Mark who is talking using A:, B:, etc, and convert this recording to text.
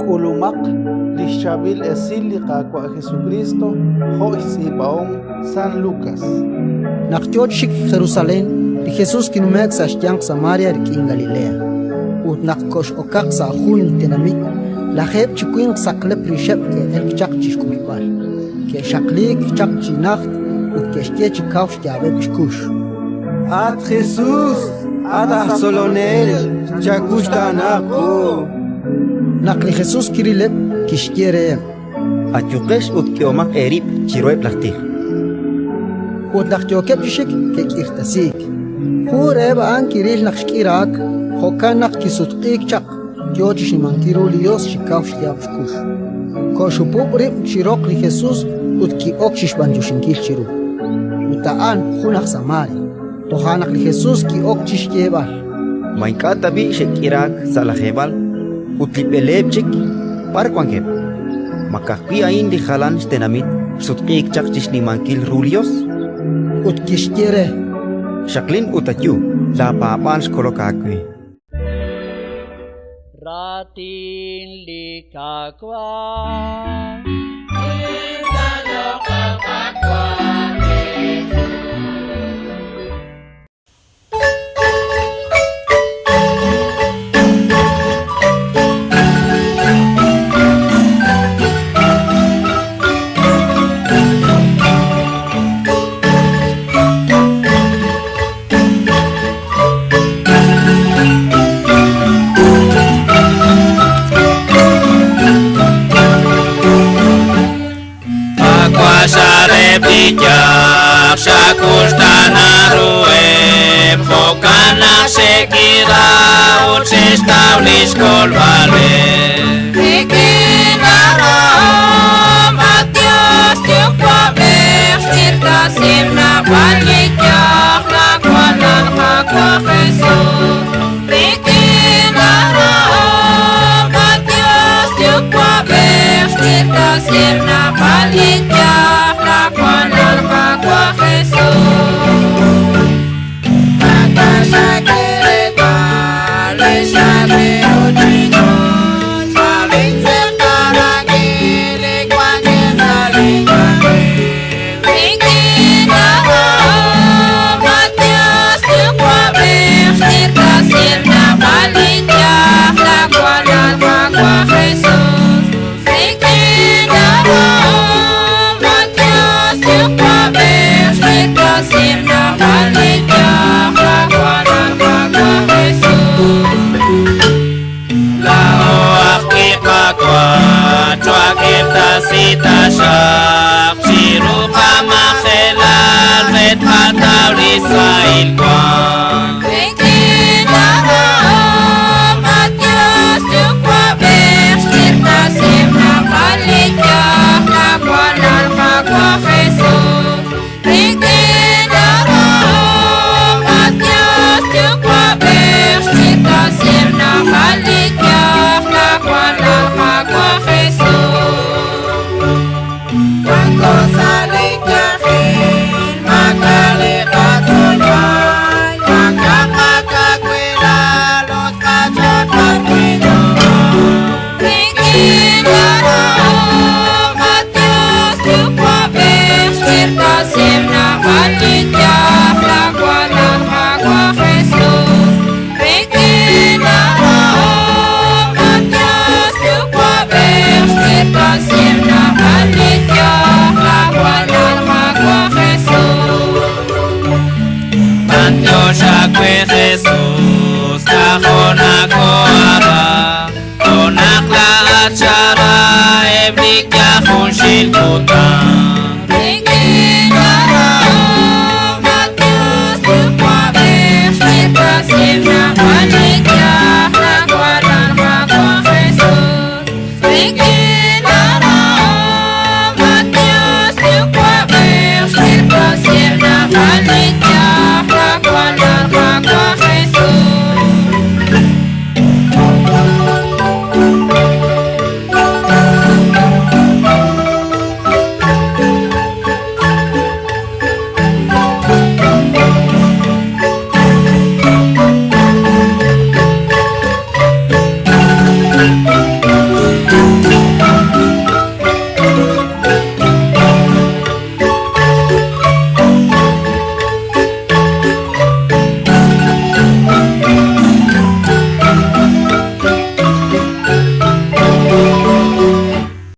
A: K'ulumaq li xChaab'il Esil li Qaawa' Jesukriist jo' xtz'iib'ahom San Lukas.
B: Naq yo chi xik Jerusalén, li Jesus kinume'k sa' xyanq Samaria rik'in Galilea. Ut naq kox'okaq sa' jun li tenamit, lajeeb' chi winq saqlep rixeb' ke'elk chaq chi xk'ulb'al. Ke'xaqliik chaq chi najt ut ke'xye chi kaw xyaab'eb' xkux:
C: At Jesús, at aj Tzolonel, chawuxtaana qu!
B: Naq li Jesus kirileb', kixye reheb':
D: Ayuqex ut k'ehomaq eerib' chiruheb' laj tij.
B: Ut naq yookeb' chi xik, ke'k'irtasiik. Jun reheb' a'an kiril naq xk'iraak, jo'kan naq kisutq'iik chaq, yo chi xnimankil ru li Yos chi kaw xyaab' xkux. Koxhupub' rib' chi roq li Jesus ut ki'ok chi xb'anyoxinkil chiru. Ut a'an jun aj Samaria. Toja' naq li Jesus ki'ok chi xyeeb'al:
D: Ma ink'a' tab'i' xe'k'iraak sa' lajeeb'al? Ut li b'eleeb' chik, b'ar wankeb'? Ma ka'ajwi' a'in li jalan xtenamit xsutq'iik chaq chi xnimankil ru li Yos?
B: Ut kixye re:
D: Xaqlin ut ayu, laapaab'aal xkolok aawe.
E: Raatin li Qaawa'. Xakuxtaana ruheb', jo'kan naq xe'k'ira ut xe'xtaw li xkolb'aleb'. Rik'in arahom, at Dios Yuwa'b'ej, xk'irtasiheb' naab'al li yaj, laaWalal Qaawa' Jesus. Rik'in arahom, at Dios Yuwa'b'ej, xk'irtasiheb' naab'al li yaj, laaWalal Qaawa' Jesus. Rik'in arahom, at Dios Yuwa'b'ej, xk'irtasiheb' naab'al li yaj, laaWalal Qaawa' Jesus. Rik'in arahom, at Dios Yuwa'b'ej, xk'irtasiheb' naab'al li yaj, laaWalal Qaawa' Jesus.
F: Laa'o ajwi' Qaawa', chwak'irtasi taxaq chiru qamajelal re tqataw li sahil wank.
E: Rik'in arahom, at Dios Yuwa'b'ej, xk'irtasiheb' naab'al li yaj, laaWalal Qaawa' Jesus. Rik'in arahom, at Dios Yuwa'b'ej, xk'irtasiheb' naab'al li yaj, laaWalal Qaawa' Jesus.
C: Wanko sa' li yajel, maak'a' li qatzolb'al, maak'a' qakawilal ut qach'och'al wi'
E: Rik'in arahom, at Dios Yuwa'b'ej, xk'irtasiheb' naab'al li yaj, laaWalal Qaawa' Jesus. Rik'in arahom, at Dios Yuwa'b'ej, xk'irtasiheb' naab'al li yaj, laaWalal Qaawa' Jesus.
F: B'antiox aawe Jesus, k'ajo' nakoohara, jo' naq laa'at xara eb' li yaj junxil kutan.